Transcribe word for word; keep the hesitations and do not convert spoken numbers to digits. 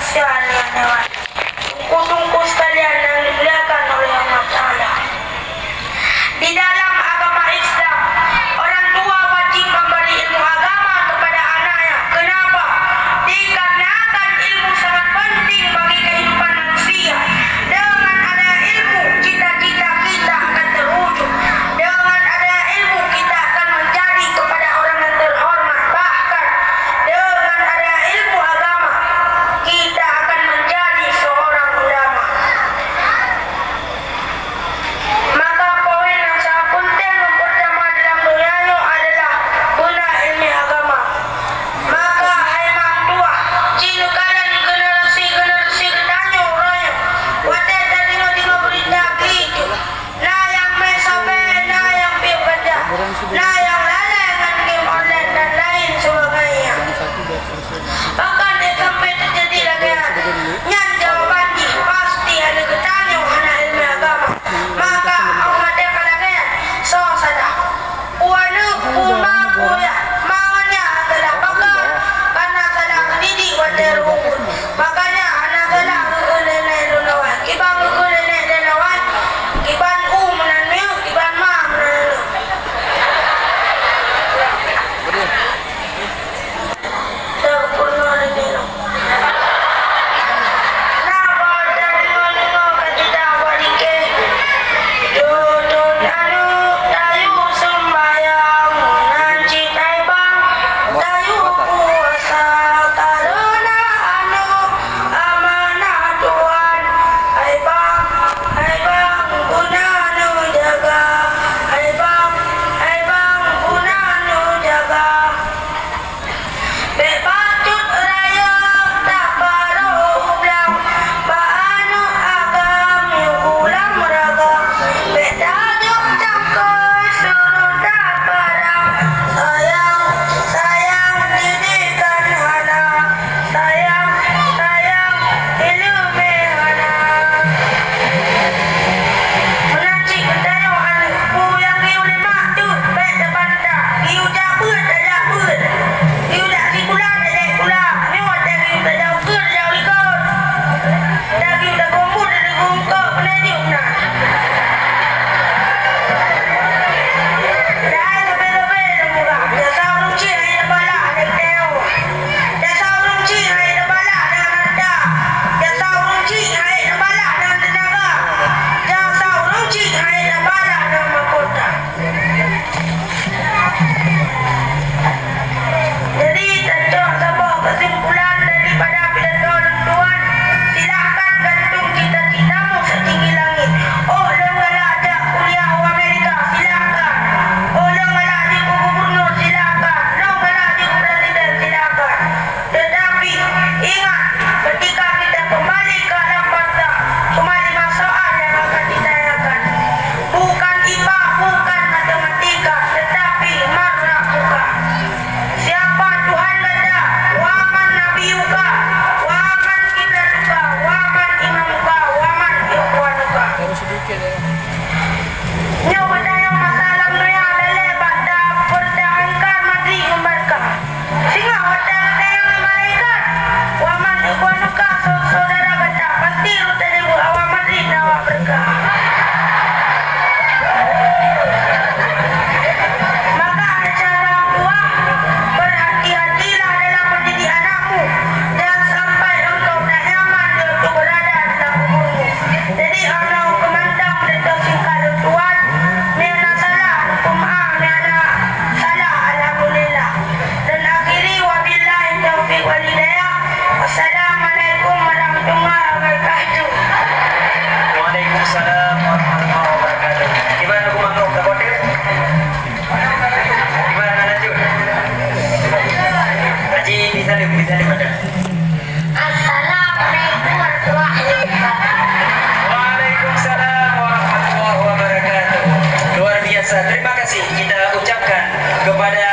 Teungku-teungku sekalian yang dimuliakan oleh Allah Taala. Di dalam agama Islam, orang tua wajib memberi ilmu agama kepada anaknya. Kenapa? Dikarenakan ilmu sangat penting bagi kehidupan manusia. Dengan ada ilmu, cita-cita kita akan terwujud. Dengan ada ilmu, kita akan menjadi kepada orang yang terhormat. Bahkan, dengan ada ilmu agama, kita akan menjadi seorang ulama. Maka poin nyang sangat peunteng nyang peurtama dalam donya nyoe adalah beuna iéleumé agama. Maka hai mak tuah, ci neukalon generasi-generasi geutanyoe uroe nyoe, watée tadeungoe-deungoe beurita keuitu, na nyang mé sabe, na nyang piep ganja, na nyang lalée ngon game online dan lain sebagainya. Bahkan nyang sampai teujadi lagée nyan, nyan jawaban jih pasti hana geutanyoe hana iéleumé agama. Maka óh watée ka lagée nyan, soe salah? Peue aneuk, peue ma, peue yah? Ma ngon yah salah. Maka hana salah geudidik watée reuubeuet. Makanya hana salah geukheun lé nenek lôn awai. Kiban geukheun lé nenek lôn awai, kiban u meunan miyueb, kiban ma meunan aneuk. Bék bacut rayeuk taparôh u blang, bak aneuk agam yue gulam raga. Bék tajok cangkôi surot taparang, sayang, sayang didikan hana, sayang, sayang iéleumé hana. Meunan cit geutanyoe aneuk, peue nyang geuyue lé mak teuh bék teubantah, geuyue jak beuet tajak beuet. Geuyue jak sikula tajak sikula, nyoe watée geuyue tajak ukeue tajak u likot. Dan geuyue tagombot dan tagombot keuneuk jeuet na. Dan sabe-sabe lôn peugah, desya ureuëng chik hana teubalak lé geutanyoe. Desya ureuëng chik hana teubalak deungon hareuta. Desya ureuëng chik hana teubalak deungon teunaga. Desya ureuëng chik hana teubalak deungon mahkota. Jadi, tacok saboh keusimpulan daripada pidato lôn tuan, silahkan gantung cita-citamu setinggi langit. Oh, lôn galak jak kuliah u Amerika, silahkan. Oh, lôn galak jeuet keu gubernur, silahkan. Lôn galak jeuet keu presiden, silahkan. Tetapi, ingat, ketika kita kembali ke alam barzakh, cuma lima soal yang akan ditanyakan. Bukan ipa, bukan matematika, tetapi man rabbuka. Siapa Tuhan gata? Wa man nabiyuka? Wa man kiblatuka? Wa man imamuka? Wa man ikhwanuka? Nyoe geutanyoe masa lam donya lalée bak tapeurtahankan Madrid ngon Barca. Singoh watée geutanyoe ngon malaikat, "Wa man ikhwanuka?" Saudara gata pasti rot tajaweueb, "Wa Madrid ngon Barca." Maka hai syedara tuha, berhati-hatilah dalam mendidik anakmu, jangan sampai engkau tak nyaman di waktu berada dalam kuburmu. Jadi, 'oh noe keumantong beudôh singkat lôn tuan, meunyoe na salah, peumaaf, meunyoe na salah, alhamdulillah. Dan akhiri, wabillahi taufiq wal hidayah. Wassalamualaikum warahmatullahi wabarakatuh. Waalaikumsalam warahmatullahi wabarakatuh. Kiban Teungku Manggong, saboh teuk? Kiban Anak Cut? Haji, disaleuem, disaleuem ada. Assalamualaikum warahmatullahi wabarakatuh. Waalaikumsalam warahmatullahi wabarakatuh. Luar biasa. Terima kasih kita ucapkan kepada